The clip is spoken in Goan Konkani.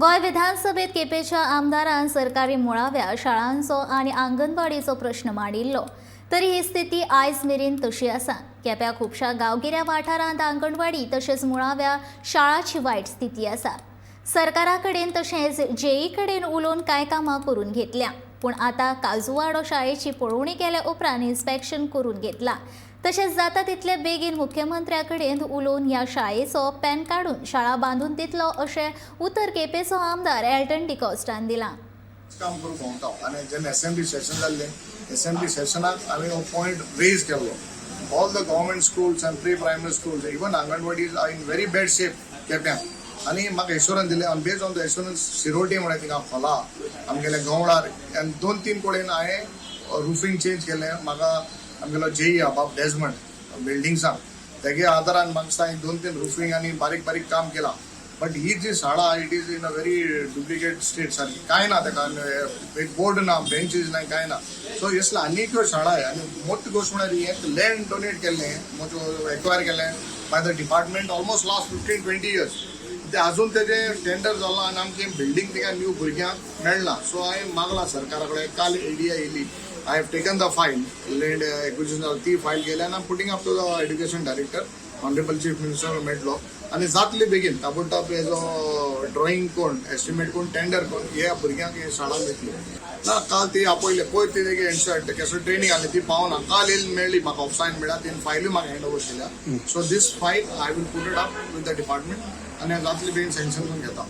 गोंय विधानसभेत केपेंच्या आमदारान सरकारी मुळाव्या शाळांचो आनी आंगणवाडीचो प्रश्न मांडिल्लो, तरी ही स्थिती आयज मेरेन तशी आसा. केप्यां खुबश्या गांवगिऱ्या वाठारांत आंगणवाडी तशेंच मुळाव्या शाळाची वायट स्थिती आसा. सरकारा कडेन तशेंच जेई कडेन उलोवन कांय कामां करून घेतल्या, पूण आतां काजूवाडो शाळेची पळोवणी केल्या उपरांत इन्स्पेक्शन करून घेतला. तशेंच जाता तितले बेगीन मुख्यमंत्र्या कडेन उलोवन ह्या शाळेचो पॅन काडून शाळा बांदून दितलो, अशें उतर केपेंचो आमदार एल्टन डिकॉस्टान दिलां. काम करूंक भोंवता आनी जेन्ना एसेंब्ली सेशन जाल्लें, एसेंब्ली सेशनाक हांवें हो पॉयंट रेज केल्लो. All the government schools and pre primary schools, even anganwadis are in very bad shape केप्यां. आनी म्हाका एश्योरन्स दिलें. आनी बेज्ड ऑन the assurance, शिरोटी म्हळ्यार थिंगा खोला आमगेल्या गवळार आनी दोन तीन कडेन हांवें रुफींग चेंज केलें. म्हाका आमगेलो जेई आहा, बाब डेजमंड, बिल्डिंग्सांक तेगे आदारान म्हाका दिसता हांवें दोन तीन रुफींग आनी बारीक बारीक काम केलां. बट ही जी शाळा, it is in a very duplicate state. सारकी कांय ना ताका, एक बोर्ड ना, बेंचीस ना, कांय ना. सो असले आनीक शाळा आहे. आनी मोठी गोश्ट म्हळ्यार ही लँड डोनेट केल्लें, एक्वायर केलें by the department almost last 15-20 years. ते अजून तेजे टेंडर जालां आनी आमचें बिल्डींग थिंगा न्यू भुरग्यांक मेळना. सो हांवें मागलां सरकारा कडेन. काल एडीआय येयली. I have taken the file, land acquisition ती फायल केल्या आनी putting up to the education director. Honourable chief minister मेळटलो आनी जातली बेगीन ताबडतोब. हेजो ड्रॉइंग कोण, एस्टिमेट कोण, टेंडर कोण हे भुरग्यांक हे शाळा मेळटली. ना, काल ती आपयले पयर ती तेगे एन्शर्ट केसो ट्रेनिंग आसली, ती पावना. काल येयली, मेळ्ळी म्हाका, ऑफिसान मेळ्ळा. तिने फायलूय म्हाका हँड ओवर केल्या. So this file I will put it up with the department आनी जातली बेगीन सँक्शन करून घेता.